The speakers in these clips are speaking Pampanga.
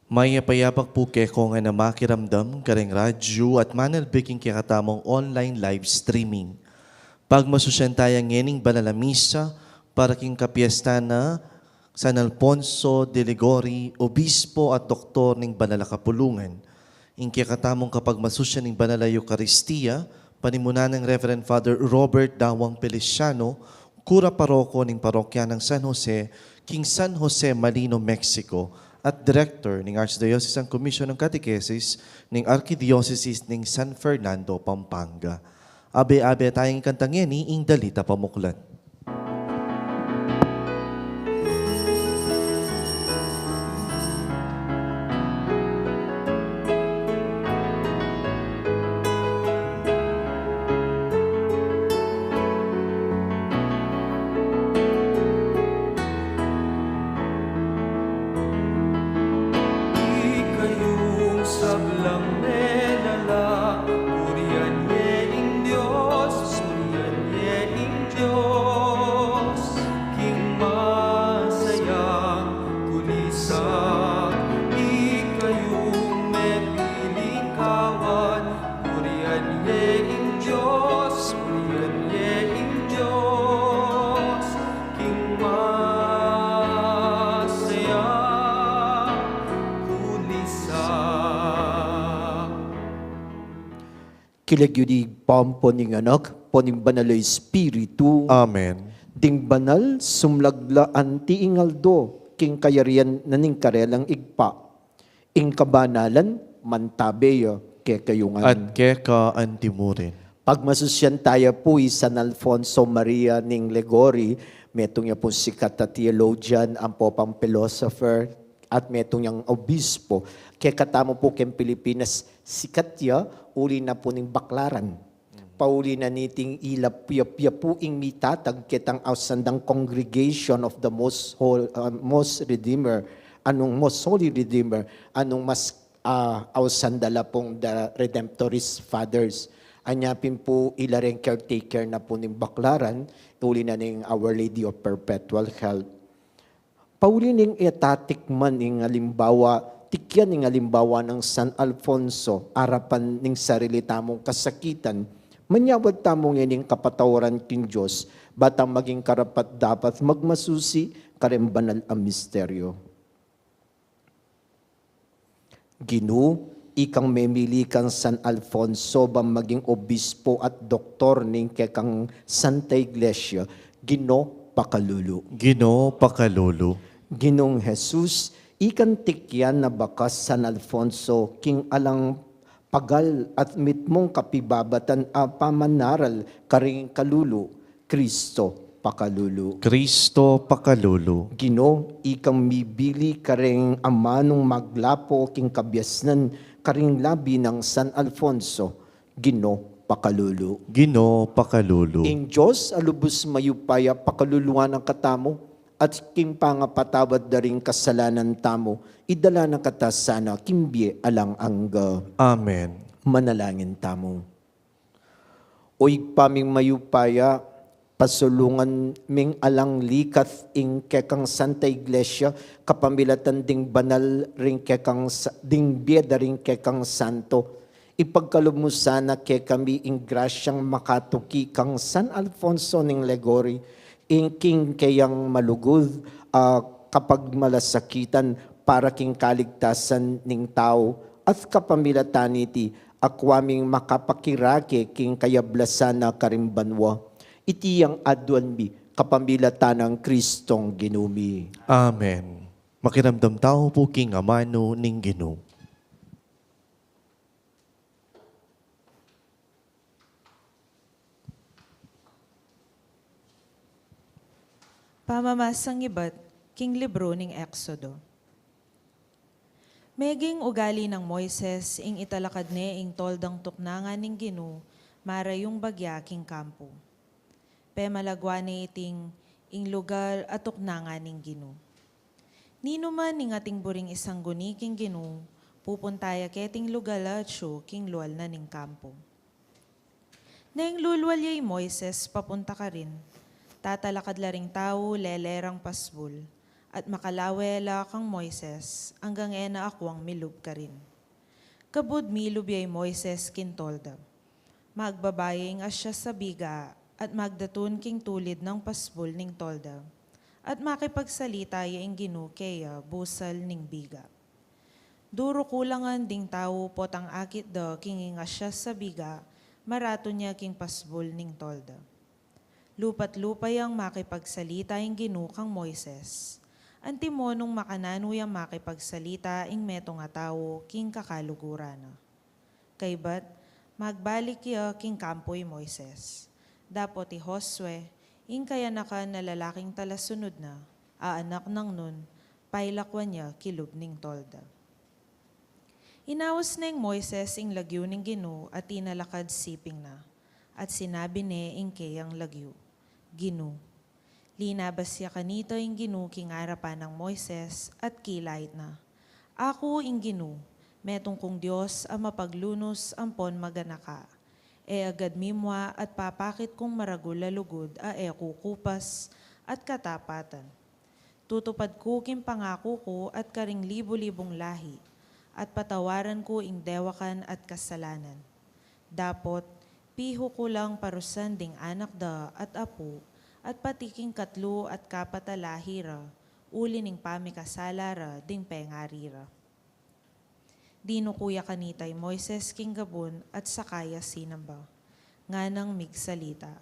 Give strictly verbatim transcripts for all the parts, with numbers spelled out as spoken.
Mayap a yabak pu keko ngan a makiramdam kareng radyu at manalbe king kekatamung online live streaming. Pagmasusyan taya ngening banal a misa para king kapiestan nang San Alfonso de Ligori, obispo at doktor ning banal a kapulungan. Ing kekatamung kapagmasusyan ning banal a Eukaristia, panimunan nang Reverend Father Robert Dawang Feliciano, kura paroko ning parokya nang San Jose, king San Jose Malino, Mexico, at Director ning Archdiocesan Commission on Catechesis ning Arkidiosesis ning San Fernando, Pampanga. Abe-abe tayang ikanta ngeni ing dalit a pamuklat. Ikayung sablang menala, purian ye ing Dios, purian ye ing Dios, king masayang kulisang. Ikayung mepiling kawan, purian ye ing Dios, purian ye ing Dios, king masayang kulisang. King lagyu ning Ibpa, ampo ning Anak, ampo ning Banal a Espiritu. Amen. Ding banal, sumlag la anti ing aldo, king kayarian na ning karelang Ibpa. Ing kabanalan, mantabe ya kekayu ngan. At keka antimurin. Pagmasusyan taya pu i San Alfonso Maria ning Ligori, metung ya pung sikat a theologian, ampo pang philosopher, at metung yang obispo. Kekatamu pu keng Pilipinas, sikat ya, uli na pu ning Baclaran. Pauli na niting ila pu ya, ya pu ing mitatag ketang ausan dang Congregation of the Most Hol-, ah, Most Redeemer, anung Most Holy Redeemer, anung mas, ah, ausan da la pung the Redemptorist Fathers. Anya pin pu ila reng caretaker na pu ning Baclaran, uli na ning Our Lady of Perpetual Help. Pauli ning e tatikman ing alimbawa, tikian ing alimbawa nang San Alfonso, arapan ning sarili tamung kasakitan, manyawad tamu ngening kapatawaran king Dios, ba tang maging karapat-dapat magmasusi kareng banal a misteryo. Ginu, ikang memili kang San Alfonso bang maging obispo at doktor ning kekang Santa Iglesia, Ginu, pakalulu. Ginu, pakalulu. Ginung Jesus, ikang tikian na bakas San Alfonso king alang pagal at mitmung kapibabatan a pamanaral karing kalulu, Kristo, pakalulu. Kristo, pakalulu. Ginu, ikang mibili kareng amanung maglapo king kabiasnan karing labi nang San Alfonso, Ginu, pakalulu. Ginu, pakalulu. Ing Dios a lubus mayupaya pakaluluan na katamu, at king pangapatawad da ring kasalanan tamu, idala na kata sana king bie alang angga. Amen. Manalangin tamu. O Ibpa ming mayupaya, pasulungan ming alang likat ing kekang Santa Iglesia, kapamilatan ding banal ring kekang sa-, ding bie da ring kekang santo. Ipagkalub mu sana kekami ing grasyang makatuki kang San Alfonso ning Ligori, ing king keyang malugud a kapagmalasakitan para king kaligtasan ning tau, at kapamilatan niti, akua ming makapakirake king kayablasan na karing banua. Iti yang aduan mi, kapamilatan nang Kristong Ginu mi. Amen. Makiramdam tau pu king amanu ning Ginu. Pamamasang ibat king libru ning Eksodo. Meging ugali nang Moises ing italakad ne ing toldang tuknangan ning Ginu, marayung bagya king kampu. Pemalagwa ne iting ing lugal a tuknangan ning Ginu. Ninuman ing ating buring isangguni king Ginu, pupunta ya keting lugal a atyu king lual na ning kampu. Neng lulual ya i Moises papunta karin, tatalakad la ring tau lele rang pasbul, At makalawe la kang Moises, anggang e na akwang milub karin. Kabud milub ya i Moises king tolda. Magbaba ya ing asyas a biga, at magdatun king tulid nang pasbul ning tolda. At makipagsalita ya ing Ginu keya busal ning biga. Duru kulangan ding tau potang akit da king ing asyas a biga, maratun ya king pasbul ning tolda. Lupa't lupa yang makipagsalita ing Ginu kang Moises. Antimo nung makananu yang makipagsalita ing metung a tau king kakaluguran na. Kaybat, magbalik ya king kampu i Moises. Dapot i Josue, ing kayanakan a lalaking talasunud na, a anak nang Nun, pailakwan ya kilub ning tolda. Inaus neng Moises ing lagyu ning Ginu a tinalakad siping na, at sinabi ne ing keyang lagyu, Ginu. Linabas ya kanita ing Ginu king arapan nang Moises, at kilait na, Aku ing Ginu, metung kung Dios a mapaglunus ampon maganaka. E agad mimua at papakit kung maragul a lugud a e kukupas at katapatan. Tutupad ku king pangaku ku at karing libu-libung lahi, at patawaran ku ing dewakan at kasalanan. Dapot, pihu ku lang parusan ding anak da at apu, at pati king katlu at kapat a lahi ra, uli ning pamikasala ra ding pengari ra. Dinuku ya kanita i Moises king gabun at saka ya sinamba. Nganang migsalita,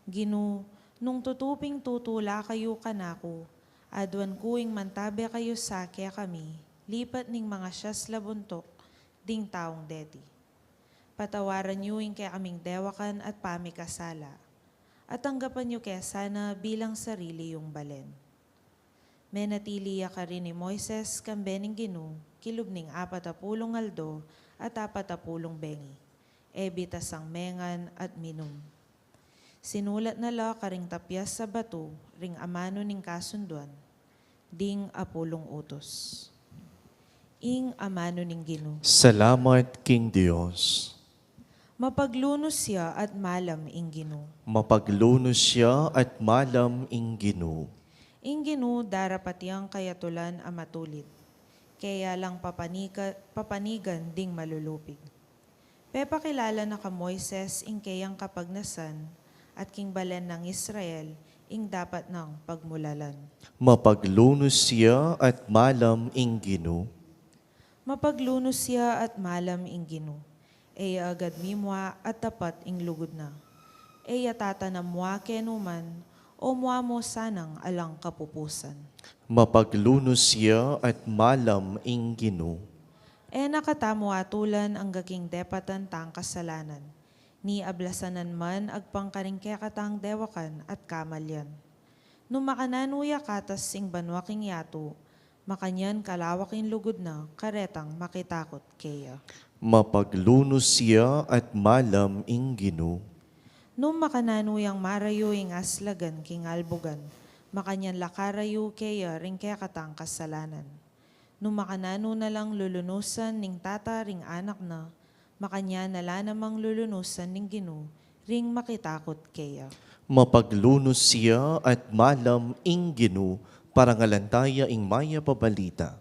Ginu, nung tutu ping tutu la kayu kanaku, aduan ku ing mantabe kayu sa kekami, lipat ning mangasyas la buntuk ding taung deti. Patawaran yu ing kekaming dewakan at pamikasala, at tanggapan yu ke sana bilang sarili yung balen. Menatili ya karin i Moises kambe ning Ginu kilub ning apat a pulung aldo at apat a pulung bengi, e bitasang mengan at minum. Sinulat na la karing tapyas a batu ring amanu ning kasunduan, ding apulung utus. Ing amanu ning Ginu. Salamat king Dios. Mapaglunus ya at malam ing Ginu. Mapaglunus ya at malam ing Ginu. Ing Ginu darapat yang kayatulan a matulid, keya lang papanika-, papanigan ding malulupig. Pepakilala na kang Moises ing keyang kapagnasan, at king balen nang Israel ing dapat nang pagmulalan. Mapaglunus ya at malam ing Ginu. Mapaglunus ya at malam ing Ginu. E ya agad mimua at tapat ing lugud na. E ya tatanam mua kenu man, o mua mu sanang alang kapupusan. Mapaglunus ya at malam ing Ginu. E na katamu atulan angga king depatan tang kasalanan, ni ablasanan man agpang karing kekatang dewakan at kamalian. Nung makananu ya katas ing banua king yatu, makanyan kalawak ing lugud na karetang makitakut keya. Mapaglunus ya at malam ing Ginu. Nung makananu yang marayu ing aslagan king albugan, makanyan la karayu keya ring kekatang kasalanan. Nung makananu na lang lulunusan ning tata ring anak na, makanyan na la namang lulunusan ning Ginu ring makitakut keya. Mapaglunus ya at malam ing Ginu, parangalan taya ing mayap a balita.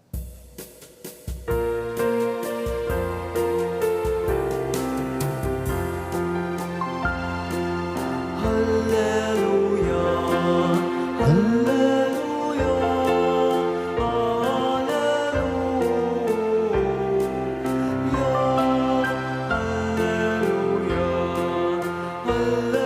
Alleluia, alleluia, alleluia, alleluia, alleluia, alleluia.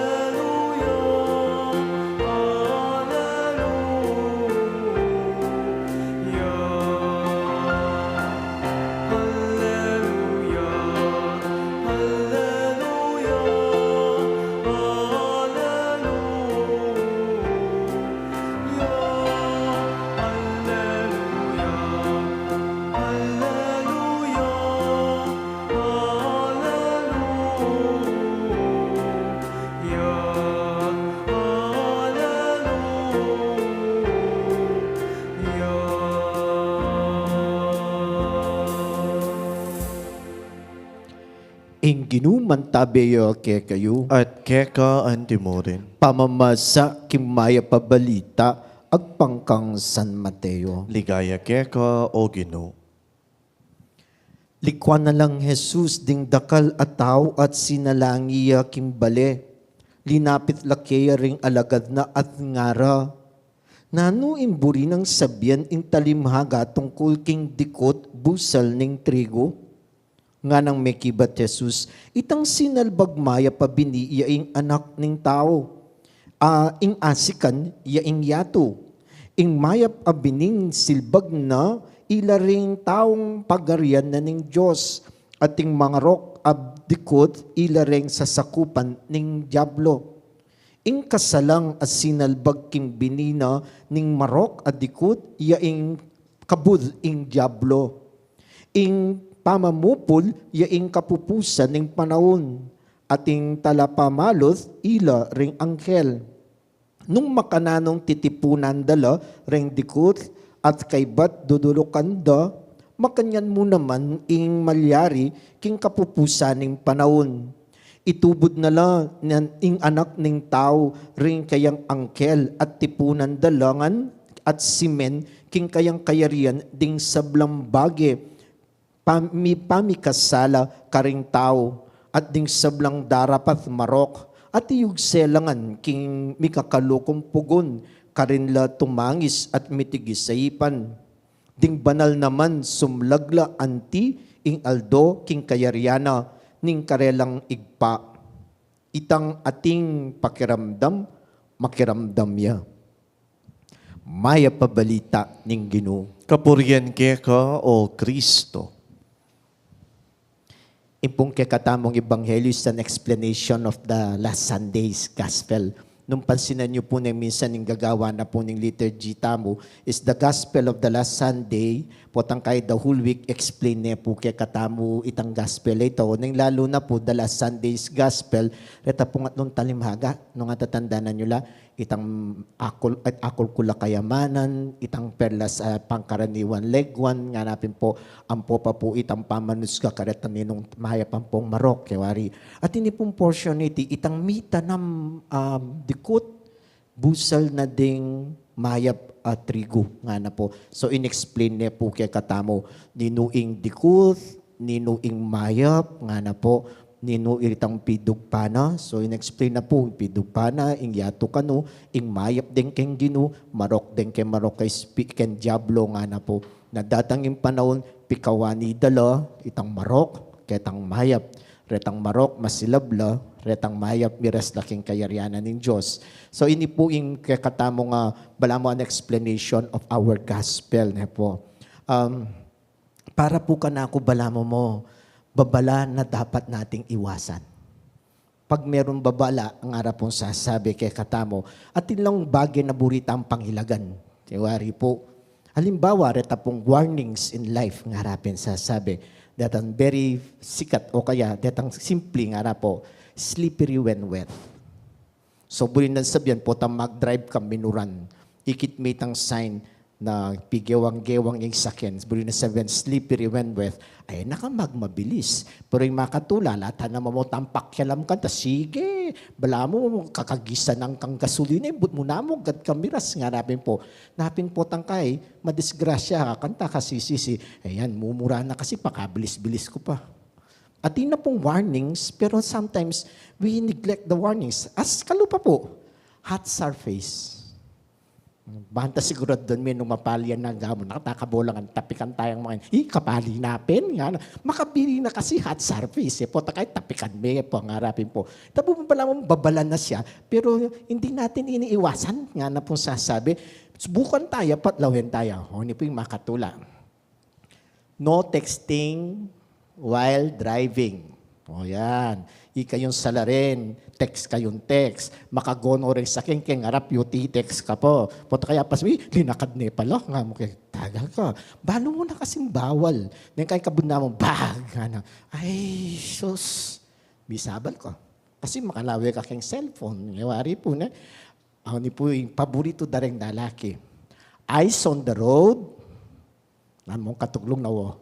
Ing Ginu mantabe ya kekayu. At keka antimurin. Pamamasa king mayap a balita Agpang kang San Mateo. Ligaya keka, O Ginu. Likuan na lang Jesus ding dakal a tau at sinalangi ya king bale. Linapit la keya ring alagad na at ngara, "Nanu ing buri nang sabian ing talimhaga tungkul king dikut busal ning trigu?" Nganang mekibat Jesus, "Itang sinalbag mayap a bini ya ing Anak ning Tau, a ing asikan ya ing yatu. Ing mayap a bining silbag na ila ring taung pagarian na ning Dios, at ing marok a dikut ila ring sasakupan ning Diablo. Ing kasalang a sinalbag king bini na ning marok a dikut ya ing kabud ing Diablo. Ing pamamupul ya ing kapupusan ning panaun, at ing talapamalut ila ring anghel." Nung makananung titipunan da la ring dikut at kaybat dudulukan da, makanyan mu naman ing malyari king kapupusan ning panaun. Itubud na la niyan ing Anak ning Tau ring kayang anghel at tipunan da la ngan at simen king kayang kayarian ding sablang bage pami-, pamikasala karing tau, at ding sablang darapat marok, at iyugse la ngan king mikakalukung pugun, karin la tumangis at mitigis a ipan. Ding banal naman sumlag la anti ing aldo king kayarian na ning karelang Ibpa. Itang ating pakiramdam, makiramdam ya. Mayap a balita ning Ginu. Kapurian keka, O Kristo. Ing pung kekatamung ebanghelyo is an explanation of the last Sunday's gospel. Nung pansinan yu pu neng minsan ing gagawan na pu ning liturgy tamu is the gospel of the last Sunday, potang kaya the whole week explain ne pu kekatamu itang gospel a ita. Neng lalu na pu the last Sunday's gospel, reta pung atlung talimhaga, nung atatandanan yu la, itang akul, at akul kula kayamanan, itang perlas a pangkaraniwan leguan, ngana pin pu, ampo pa pu itang pamanusga kareta ninung mayap ampong marok, kewari. At ini pung portion iti, itang mitanam, um, dikut, busal na ding mayap a trigu, ngana pu. So, in-explain ne pu kekatamu, ninu ing dikut, ninu ing mayap, ngana pu, ninu itang pidugpana. So, in-explain na pu, pidugpana, ing yatu kanu, ing mayap deng keng Ginu, marok deng keng marok a spi-, keng Diablo, ngana pu. Na datang ing panaun, pikawani da la, itang marok, ketang mayap. Retang marok, masilab la, retang mayap, miras la king kayarian na ning Dios. So, ini pu ing kekatamu nga, balamu an explanation of our gospel, ne pu. Um, para pu kanaku balamu mu, babala na dapat nating iwasan. Pag merung babala, ngara pung sasabi kekatamu, atin lang bage na buri tang pangilagan. Kewari pu, alimbawa, reta pung warnings in life, ngara pin sasabi. Detang very sikat o kaya, detang simple, ngara pu, slippery when wet. So, buri nang sabian, potang mag-drive ka minuran, ikit me itang sign na pigewang-gewang ing saken, buri nang sabian, slippery when wet, ay, na ka magmabilis. Pero ing makatula, lata na mamutang pakialam ka, ta sige, balamu, kakagisan nang kang gasolina, but mu namu, gat kamiras, ngara pin pu. Napin potang kay, madisgrasya ka, kanta ka sisisi. Ayan, mumura na kasi, pakabilis-bilis ku pa. Atin na pung warnings, pero sometimes we neglect the warnings. As kalupa pu, hot surface. Banta sigurado dun me nung mapali yan na gamu, nakatakabola nga, tapikan tayang mga, "Ih, kapali na pin," ngana. Makabiri na kasi hot surface, e, potang kay tapikan me pu, ngara pin pu. Tabu mu pala mung babala na siya, pero hindi natin iniiwasan, ngana pung sasabi. Subukan taya, patlawen taya. O, ini pu ing makatula. No texting while driving. O yan. Ikayung salarin, text kayung text. Makagono ring saken keng arap yu, ti-text ka pu. Potang kay apas mu, "Ih, linakad ne pala," ngana mu keng tagal ka. Balu mu na kasing bawal. Neng kay kabud na mu, bag, ngana. Ay, sus. Bisabal ka. Kasi makalawe ka keng cellphone. Kewari pu, ne? Awa ini pu ing paboritu da reng lalaki. Eyes on the road, nanu mung katuglung na, o,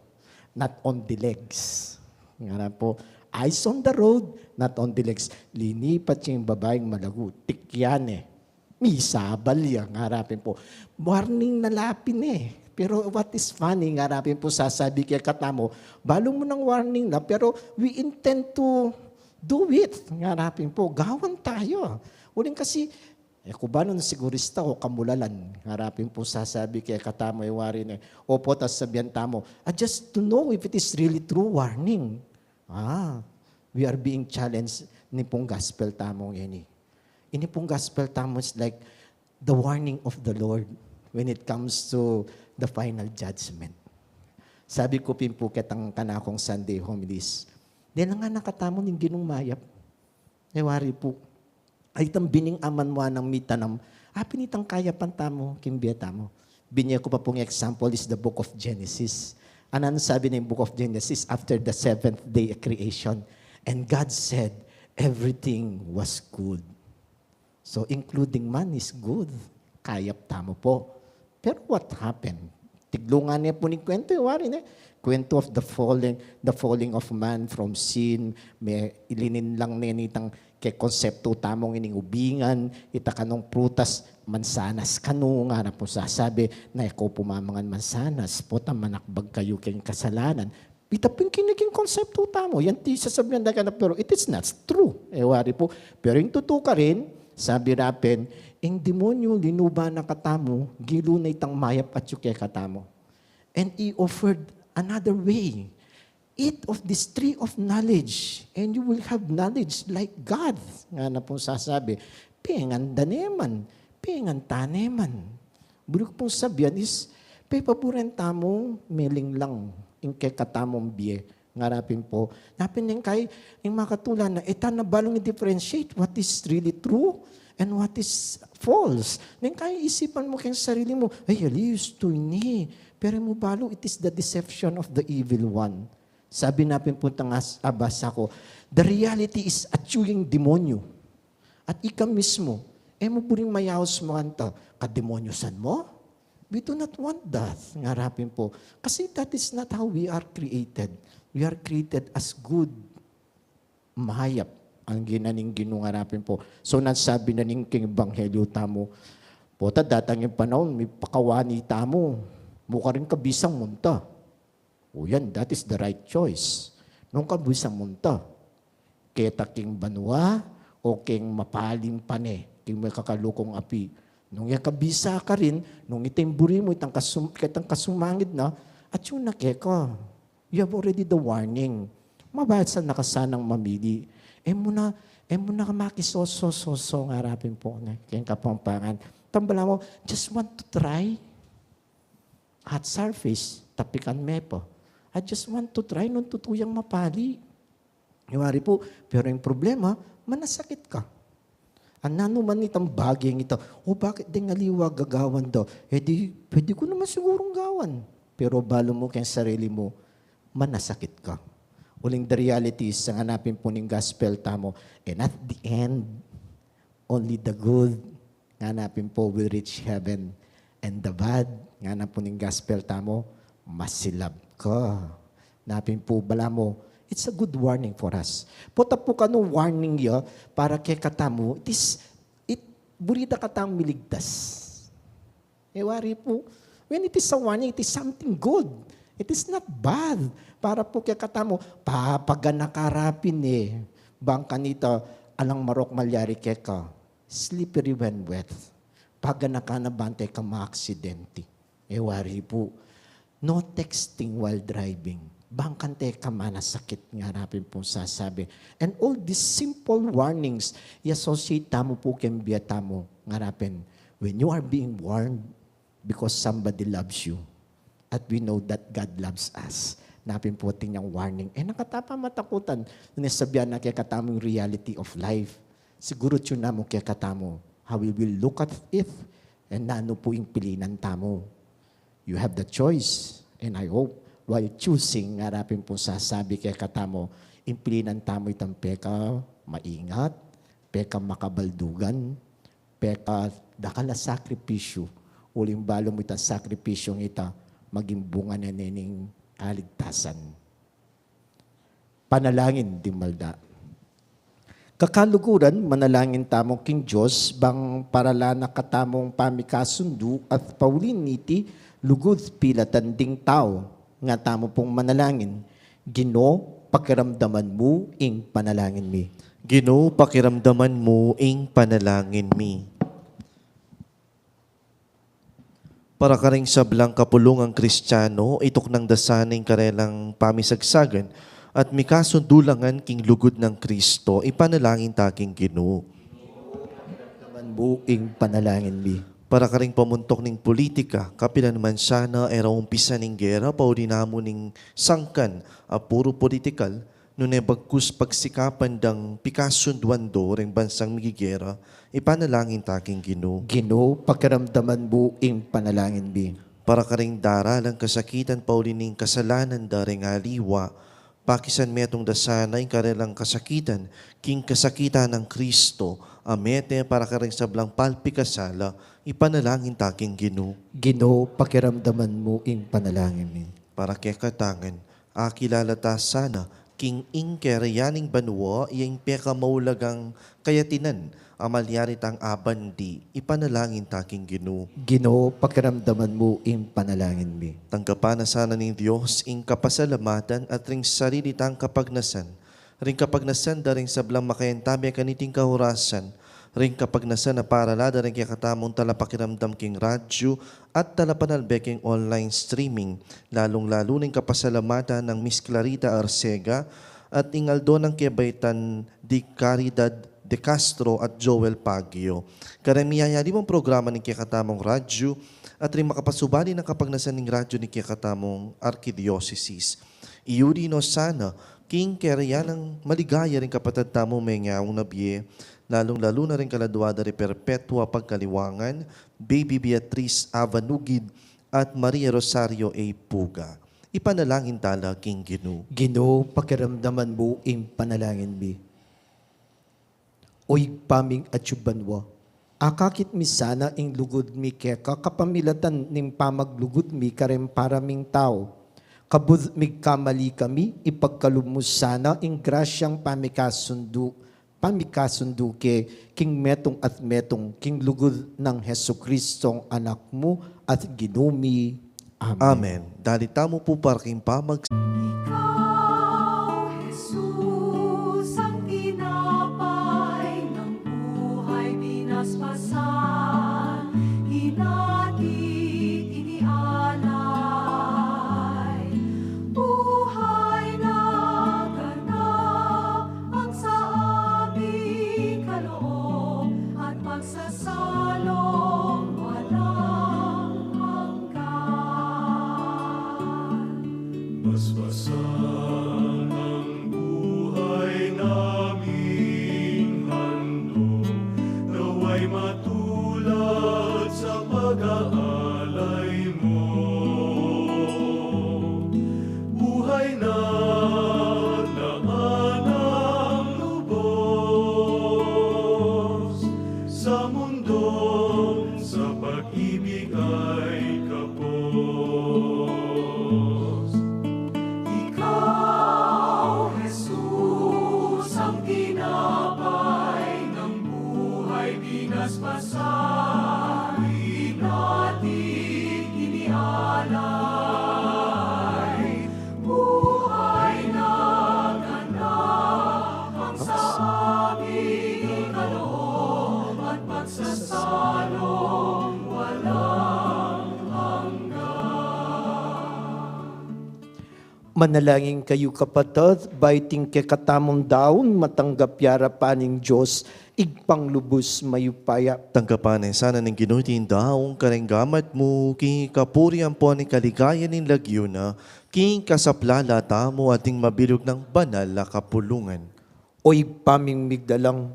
not on the legs. Ngana pu, eyes on the road, not on the legs. Linipat ya ing babaing malagu, tikyan ne. Misabal ya, ngarapin pu. Warning na la pin e. Pero what is funny, ngarapin pu, sasabi kekatamu, balu mu nang warning na, pero we intend to do it, ngarapin pu. Gawan tamu. Uling kasi, e ku banu na sigurista o kamulalan, ngarapin pu, sasabi kekatamu, e wari ne. Opo, tas sabian tamu, ah, just to know if it is really true warning. Ah, we are being challenged ini pung gospel tamu ngeni. Ini pung gospel tamu is like the warning of the Lord when it comes to the final judgment. Sabi ku pin pu ketang kanakung Sunday homilies, delangan na katamu ning Ginung mayap. E wari pu, ay itang bining aman mu anang mitanam, apin itang kayapan tamu king bie tamu. Binye ku pa pung example is the book of Genesis. Anong sabi ning book of Genesis after the seventh day creation? And God said, "Everything was good." So, including man is good. Kayap tamu pu. Pero what happened? Tiglungan ne pu ning kwento, e wari ne. Kwento of the falling, the falling of man from sin, me-, ilining ne nitang kekonseptu tamu ngening ubingan, ita kanung prutas, mansanas kanu, ngana pung sasabi, na e ku pu mamangan mansanas, potang manakbag kayu king kasalanan. Ita pin ing kekonseptu tamu, yan iti sasabian da kanu, pero it is not true. E wari pu, pero ing tutu karin, sabi ra pin, ing demonyu linuban na katamu, gilu na itang mayap atyu kekatamu. And he offered another way. "Eat of this tree of knowledge, and you will have knowledge like God." Ngana pung sasabi, pengan da ne man, pengan ta ne man. Buri ku pung sabian is, pepaburen tamu, melinglang ing kekatamung bie, ngarapin pu. Napin neng kai, ing makatula na, e ta na balung i-differentiate what is really true and what is false. Neng kai isipan mu keng sarili mu, ay, ali, ustu ini. Pero e mu balu, it is the deception of the evil one. Sabi na pin pu tang as-, abasa ku, the reality is atyu yang demonyu. At ika mismu, e mu buring mayaus mu kanta, kademonyosan mu? We do not want that, ngarapin pu. Kasi that is not how we are created. We are created as good, mayap, ang ginaning Ginu, ngarapin pu. So, nanu sabi na ning king ebanghelyu tamu, pota datang ing panaun, mipakawani tamu, mu karin kabisang munta. O yan, that is the right choice. Nung kabisang munta, keta king banua o king mapaling pane, king mekakalukung api. Nung e kabisa karin, nung ita ing buri mu, itang kasum-, ketang kasumangid na, atyu na keka. You have already the warning. Mabasa na ka sanang mamili. E mu na, e mu na makisoso-soso, ngarapin pu, ne, king Kapampangan. Tambala mu, just want to try. Hot surface, tapikan me pa. I just want to try nung tutu yang mapali. E wari pu, pero ing problema, manasakit ka. Nanu man itang bage ita, o bakit deng aliwa gagawan da? E di, pwede ku naman sigurung gawan. Pero balu mu keng sarili mu, manasakit ka. Uling the reality is, ang hanapin pu ning gospel tamu, and at the end, only the good, ngana pin pu, will reach heaven, and the bad, ngana pu ning gospel tamu, masilab ka. Napin pu, balamu, it's a good warning for us. Pota pu kanu warning ya para kekatamu, it is, it, buri da katang miligtas. E wari pu, when it is a warning, it is something good. It is not bad. Para pu kekatamu, papaganaka ra pin e. Bang kanita, alang marok malyari keka, slippery when wet. Paganaka na bang te ka maaksidente. E wari pu, no texting while driving. Bang kante ka manasakit, ngana pin pung sasabi. And all these simple warnings, i-associate tamu pu keng bie tamu, ngana pin, when you are being warned, because somebody loves you. At we know that God loves us. Napin pu atin yang warning. E na kata pa matakutan, nung sasabian na kekatamu ing reality of life. Siguru atyu na mu kekatamu, how we will look at it, and nanu pu ing pilinan tamu. You have the choice, and I hope, while choosing, ngana pin pung sasabi kekatamu, ing pilinan tamu itang pekamaingat, pekamabaldugan, pekadakal a sakripisyu, uling balu mu itang sakripisyung ita, maging bunga ne ning kaligtasan. Panalangin ding malda. Kakaluguran, manalangin tamu king Dios, bang paralan na katamung pamikasundu at pauli niti lugud pilatan ding tau. Nga tamu pung manalangin, Ginu, pakiramdaman mu ing panalangin mi. Ginu, pakiramdaman mu ing panalangin mi. Para karing sablang kapulungang Kristiano, ituknang da sana ing karelang pamisagsagan at mikasundu la ngan king lugud nang Kristo, ipanalangin ta king Ginu. Naman mu ing panalangin mi. Para karing pamuntuk ning pulitika, kapilan man sana e ra umpisan ing gera, pauli na mu ning sangkan a puru pulitikal, nune bagkus pagsikapan dang pikasunduan do ring bansang migigera, ipanalangin ta king Ginu. Ginu, pakiramdaman mu ing panalangin mi. Para karing daralang kasakitan pauli ning kasalanan da ring aliwa, pakisan metung da sana ing karelang kasakitan king kasakitan nang Kristo, a mete para karing sablang palpikasala, ipanalangin ta king Ginu. Ginu, pakiramdaman mu ing panalangin mi. Para kekatang ngan, akilala ta sana king ing kerean ning banua, iya ing pekamaulagang kayatinan a malyari tang abandi, ipanalangin ta king Ginu. Ginu, pakiramdaman mu ing panalangin mi. Tanggapan na sana ning Dios ing kapasalamatan at ring sarili tang kapagnasan, ring kapagnasan da ring sablang makayantabe kaniting kaurasan, ring kapagnasan a parala da ring kekatamung talapakiramdam king radyu at talapanalbe king online streaming, lalung-lalu na ing kapasalamatan nang Miss Clarita Arcega at ing aldo nang kebaitan di Caridad de Castro at Joel Pagio. Kareng miyayaliwang programa ning kekatamung radyu at ring makapasubali nang kapagnasan ning radyu ning kekatamung arkidiosesis. Iyuli no sana king kerean nang maligaya ring kapatad tamung mengaung na bie, lalung-lalu na ring kaladua da ri Perpetua Pagkaliwangan, Baby Beatriz Avanugid, at Maria Rosario A. Puga. Ipanalangin ta la king Ginu. Ginu, pakiramdaman mu ing panalangin mi. O Ibpa ming atsu banua, akakit mi sana ing lugud mi keka kapamilatan ning pamaglugud mi kareng para ming tau. Kabud migkamali kami, ipagkalub mu sana ing grasyang pamikasundu, pamikasundu ke king metung at metung, king lugud nang Jesucristong Anak mu at Ginu mi. Amen. Amen. Dalit tamu pu para king pamag- Ikaw, Jesus, ang tinapay ng buhay, binasbasan, hinati, inialay. Buhay na ganap ang sa aming kaloob at pagsasalong walang hanggan. Basbasan ang buhay naming handog, nawa'y matulad sa pag-aalay mo. Buhay na laman ang lubos sa mundong sa pag-ibig ay kapos. Ikaw, Jesus, ang tinapay ng buhay, binasbasan, hinati, inialay. Buhay na ganap ang sa aming kaloob at pagsasalong walang hanggan. Manalangin kayu, kapatad, ba iting kekatamung daun matanggap ya arapan ning Dios, Ibpang lubus mayupaya. Tanggapan na sana ning Ginu iting daun kareng gamat mu, king kapurian ampon ning kaligayan ning lagyu na, king kasaplalan tamu at ning mabilug nang banal a kapulungan. O Ibpa ming migdalang,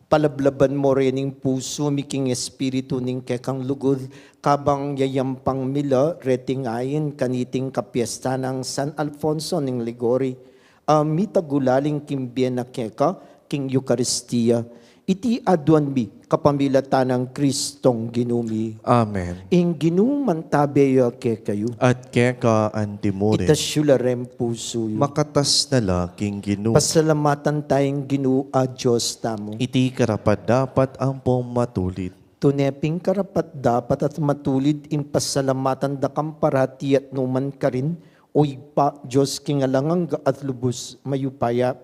palablaban mu rening pusu mi king espiritu ning kekang lugud, kabang yayampang mi la reting ain kaniting kapiestan nang San Alfonso ning Liguori, a mitagulaling king bie na keka king Eukaristia. Iti aduan mi kapamilatan nang Kristong Ginu mi. Amen. Ing Ginu mantabe ya kekayu. At keka antimurin. Itas yu la ring pusu yu. Makatas na la king Ginu. Pasalamatan taya ing Ginu a Dios tamu. Iti karapat-dapat ampong matulid. Tune pin karapat-dapat at matulid ing pasalamatan da kang parati at nukarin man, O Ibpa, Dios king alang angga at lubus mayupaya.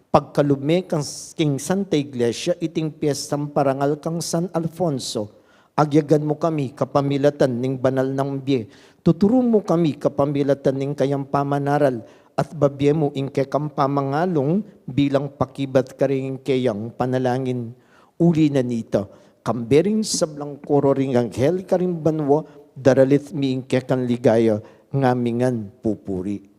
Pagkalub me kang, king Santa Iglesia iting piestang parangal kang San Alfonso, agyagan mu kami kapamilatan ning banal nang bie. Tuturu mu kami kapamilatan ning kayang pamanaral at babie mu ing kekang pamangalung bilang pakibat karing keyang panalangin. Uli na nita, kambe ring sablang koro ring anghel karing banua, daralit mi ing kekang ligaya, ngamingan pupuri.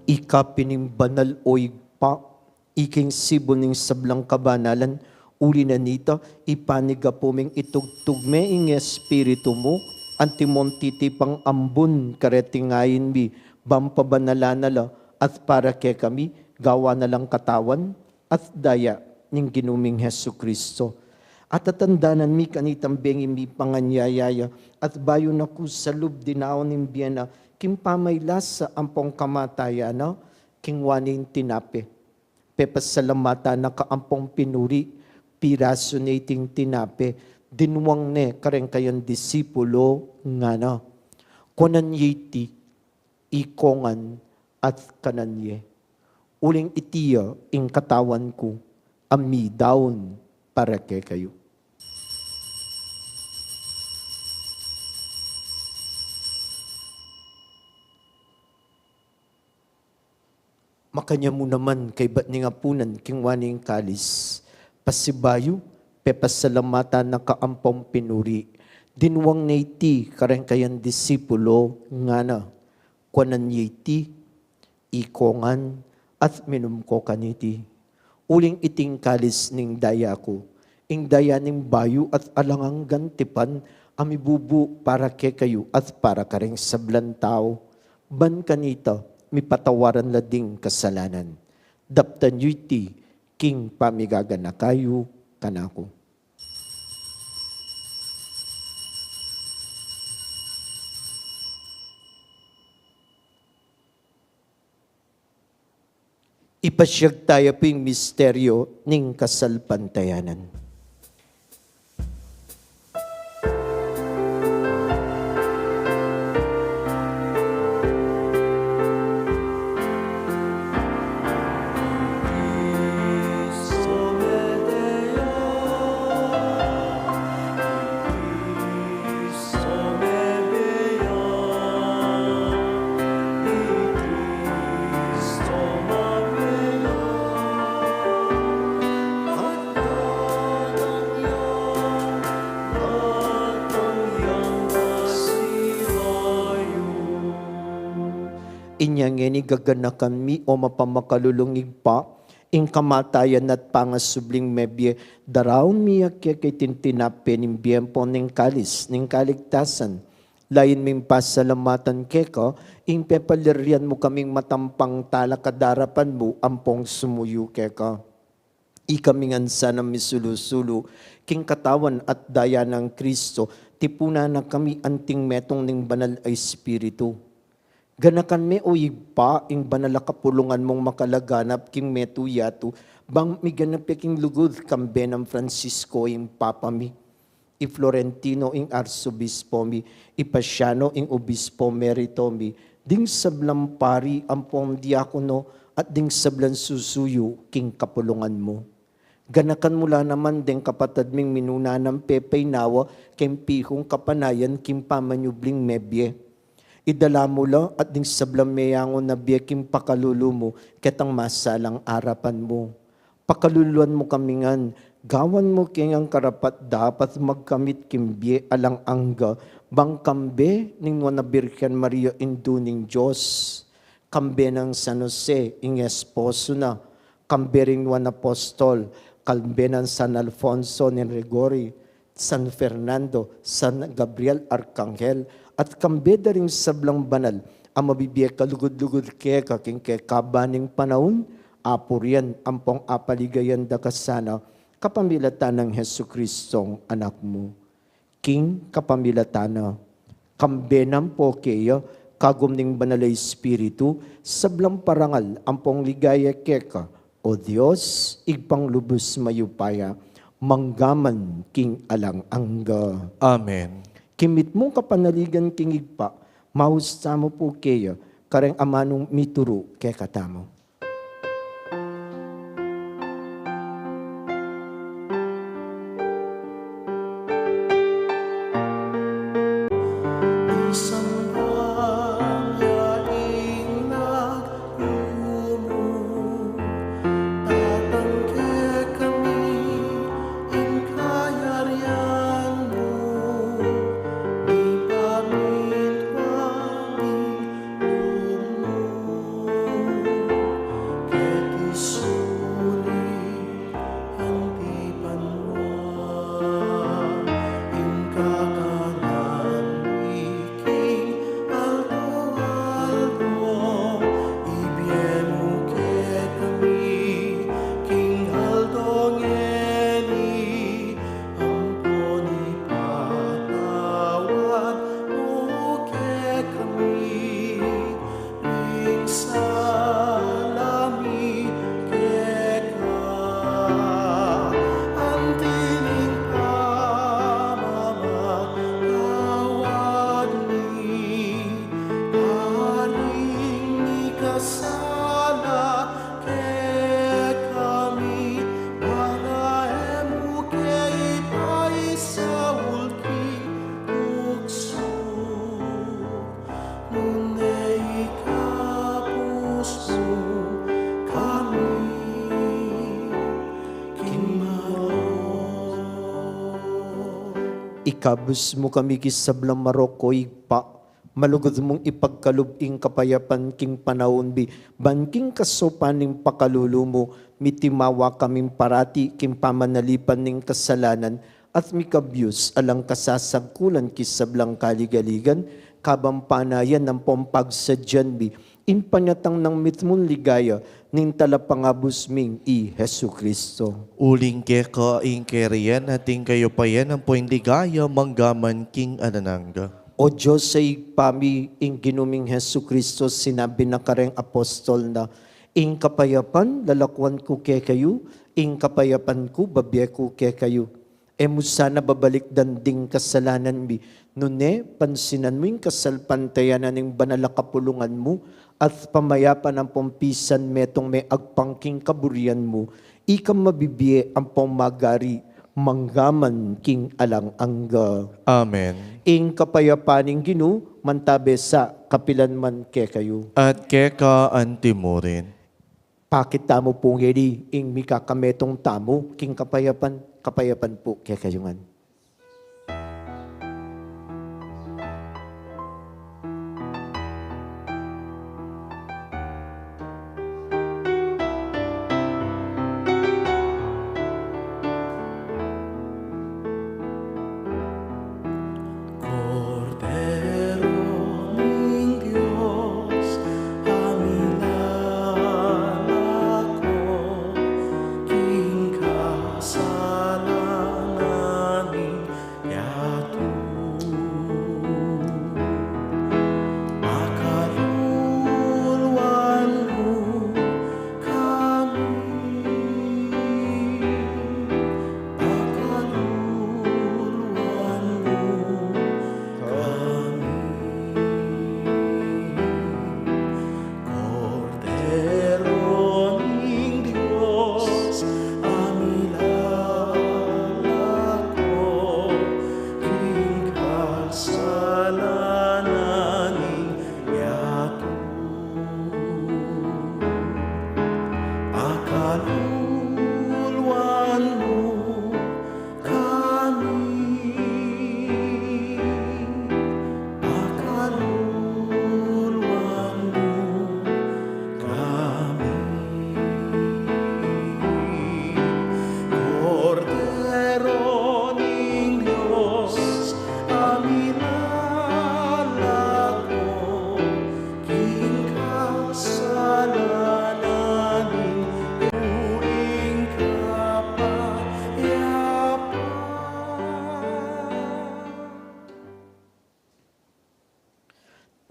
Ika pin ing banal, O Ibpa, ika ing sibul ning sablang kabanalan, uli na nita, ipanyawad mu ming itugtug me ing Espiritu mu, antimong titipang ambun kareting ain mi, ban pabanalan na la, at para kekami, gawan na lang katawan at daya ning Ginu ming Jesucristo. At tatandanan mi kanitang bengi mi panganyayaya, at bayu na ku salub dinaun ing bie na, king pamaylasa ampong kamatayan na, kingwa ne ing tinape. Pepasalamatan na ka ampong pinuri, pirasu ne iting tinape, dinwang ne kareng kayang disipulo, ngana, Kuanan ye iti, ikongan at kanan ye. Uling iti ya ing katawan ku, a midaun para kekayu. Makanyan mu naman kaybat ning apunan, kingwa ne ing kalis. Pasibayu, pepasalamatan na ka ampong pinuri. Dinwang ne iti kareng kayang disipulo, ngana, Kuanan ye iti, ikongan, at minum ko kaniti. Uling iti ing kalis ning daya ku, ing daya ning bayu at alang anggang tipan, a mibubu para kekayu at para kareng sablang tau. Ban kanita, mipatawaran la ding kasalanan. Daptan yu iti king pamigaganaka yu kanaku. Ipasiag taya pu ing misteryo ning kasalpantayanan. Inya ngeni gaganakan mi, o mapamakalulung Ibpa, ing kamatayan at pangasubling mebie, daraun mi ya keka iting tinape ning bie ampon ing kalis ning kaligtasan. Layun ming pasalamatan keka ing pepalirian mu kaming matampang talakad king arapan mu ampong sumuyu keka. Ikami ngan sanang misulu-sulu king katawan at daya nang Kristo, tipunan na kami anting metung ning Banal a Espiritu. Ganakan me, o Ibpa, ing banal a kapulungan mung makalaganap king metung yatu, bang miganap ya king lugud, kambe nang Francisco ing Papa mi, i Florentino ing Arsobispo mi, i Pasiano ing Obispo Emerito mi, ding sablang pari ampong diakono, at ding sablang susuyu king kapulungan mu. Ganakan mu la naman deng kapatad ming minuna nang pepaynawa king pihung kapanayan king pamanyubling mebie. Idala mu la at ding sablang meyangu na bie king pakalulu mu ketang masalang arapan mu. Pakaluluan mu kami ngan, gawan mu kaming karapat-dapat magkamit king bie alang angga, bang kambe ning Nuan a Birhen Maria, Indu ning Dios, kambe nang San Jose, ing esposo na, kambe ring Nuan Apostol, kambe nang San Alfonso ning Liguria, San Fernando, San Gabriel Arkanghel, at kambe da ring sablang banal a mabibie kalugud-lugud keka king kekaban ning panaun, apurian ampong apaligayan da ka sana, kapamilatan nang Jesucristong Anak mu. King kapamilatan na, kambe nang poke ya, kagum ning Banal a Espiritu, sablang parangal ampong ligaya keka, O Dios, Ibpang lubus mayupaya, manggaman king alang angga. Amen. King mitmung kapanaligan king Ibpa, maus tamu pu keya, kareng amanung mituru kekatamu. Isambang ya ing lagyu mu, datang kekami ing kayarian mu, mipamintuan ing lub mu, keti sulip anti banua, ing kakanan mi king aldo-aldo, ibie mu kekami king aldo ngeni, ampon ipatawad mu kekami ing sala mi keka, anti ning pamamatawad mi karing mikasala kekami, bang e mu ke ipaisaul king tuksu, nune ikabus mu kami king marok. Ikabus mu kami king sablang marok, o Ibpa, malugud mung ipagkalub ing kapayapan king panaun mi, ban king kasaupan ning pakalulu mu, mitimawa kaming parati king pamanalipan ning kasalanan, at mikabyus alang kasasagkulan king sablang kaligaligan, kabang panayan ampong pagsadyan mi ing panyatang nang mitmung ligaya ning Talapangabus ming i Jesucristo. Uling keka ing kayarian at ing kayupayan ampong ligaya manggaman king alang angga. O Dios a Ibpa mi, ing Ginu ming Jesucristo sinabi na kareng apostol na, ing kapayapan lalakuan ku kekayu, ing kapayapan ku babie ku kekayu. E mu sana babalikdan ding kasalanan mi, nune pansinan mu ing kasalpantayanan ning banal a kapulungan mu, at pamayapan ampong pisan metung me agpang king kaburian mu, ikang mabibie ampong magari manggaman king alang angga. Amen. Ing kapayapan ning Ginu mantabe sa kapilan man kekayu. At keka anti mu rin. Pakit tamu pu ngeni ing mikakametung tamu king kapayapan, kapayapan pu kekayu ngan. Kordero ning Dios, a milalako king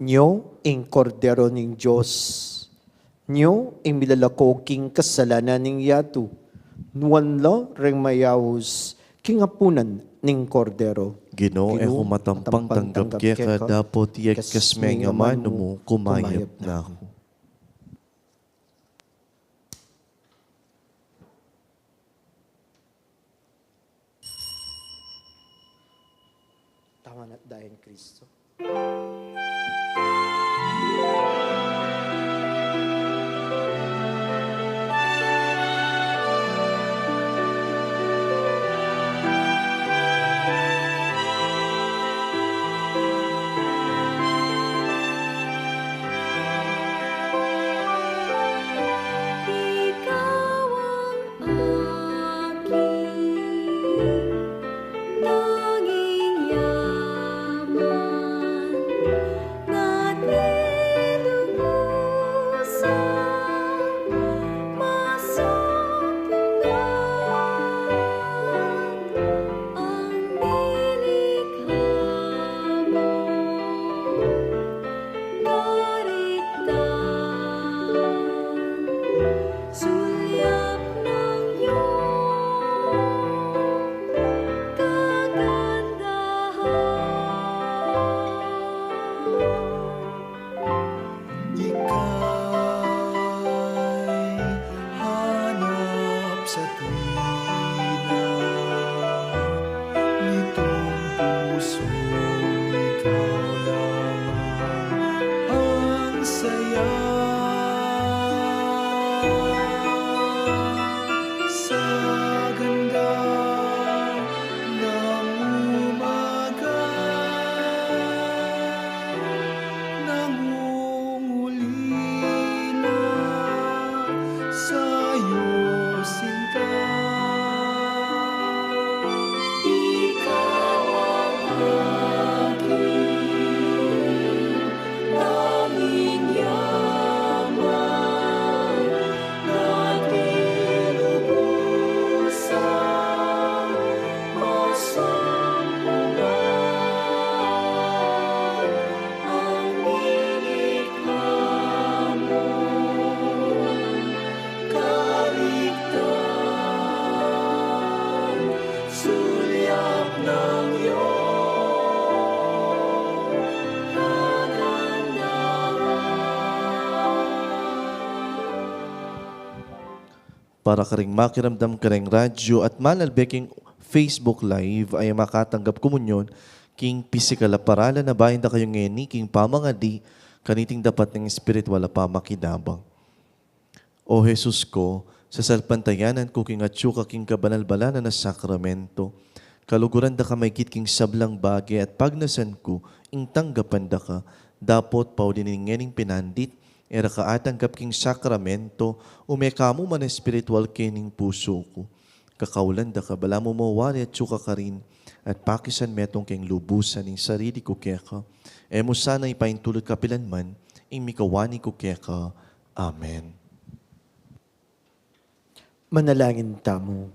Nyo ing Kordero ning Dios, nyo ing milalako king kasalanan ning yatu. Nuan la reng mayaus king apunan ning Kordero. Ginu, e ku matampang tanggap keka, dapot yegkas me ing amanu mu, kumayap na ku. Tama na, daya ning Kristo. Sulyap ng iyong kagandahan. Ika'y hanap sa tuwina, nitong puso, ikaw lamang ang saya. Sa ganda ng umaga, nangungulila sa'yo, sinta. Ikaw ang aking tanging yaman, na di lubusang masampungan. Ang nilikha mong kaligtan, sulyap ng iyong kagandahan. Para karing makiramdam kareng radyo at manalbe king Facebook Live, a makatanggap komunyon king pisikal a paralan, abayan da kayu ngeni king pamangadi kaniting dapat ning espiritual a pamakinabang. O Jesus ku, sasalpantayanan ku king atyu ka king kabanal-banalan a sakramento. Kaluguran da ka maigit king sablang bage at pagnasan ku ing tanggapan da ka, dapot pauli ning ngening pinandit, e ra ka atanggap king sakramento, ume ka mu man espiritual kening pusu ku. Kakaulan da ka, balamu mo wari atyu ka karin, at pakisan metung keng lubusan ing sarili ku keka. E mu sana ipaintulut kapilan man ing mikawani ku keka. Amen. Manalangin tamu.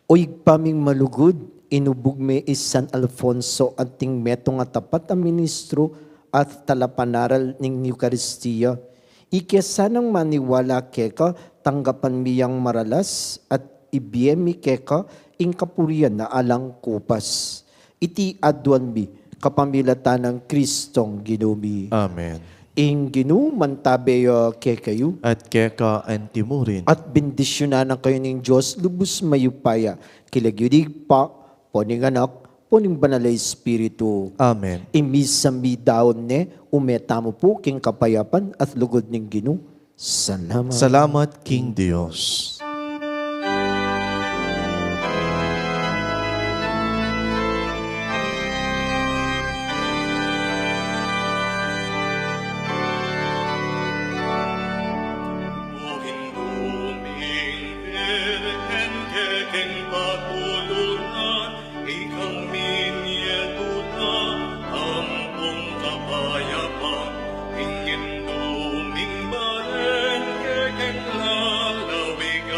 O Ibpa ming malugud, inubug me i San Alfonso anting metung a tapat a ministru at talapanaral ning Eukaristia. Ike sanang maniwala keka, tanggapan mi yang maralas at ibie mi keka ing kapurian a alang kupas. Iti aduan mi kapamilatan nang Kristong Ginu mi. Amen. Ing Ginu mantabe ya kekayu. At keka anti mu rin. At bendisyunan na kayu ning Dios lubus mayupaya, king lagyu ning Ibpa, ampo ning Anak, ampo ning Banal a Espiritu. Amen. Ing misa mi daun ne, ume tamu pu king kapayapan at lugud ning Ginu. Salamat. Salamat king Dios. Ika ing mietuta ampong kapayapan, ing Indu ming balen kekeng lalawigan.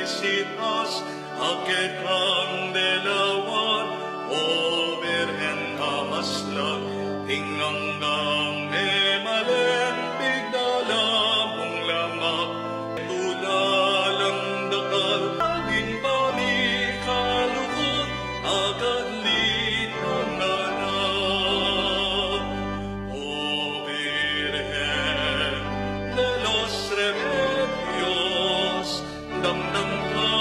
Sitas, a ketang delawan, O Birhen a maslag, ing angga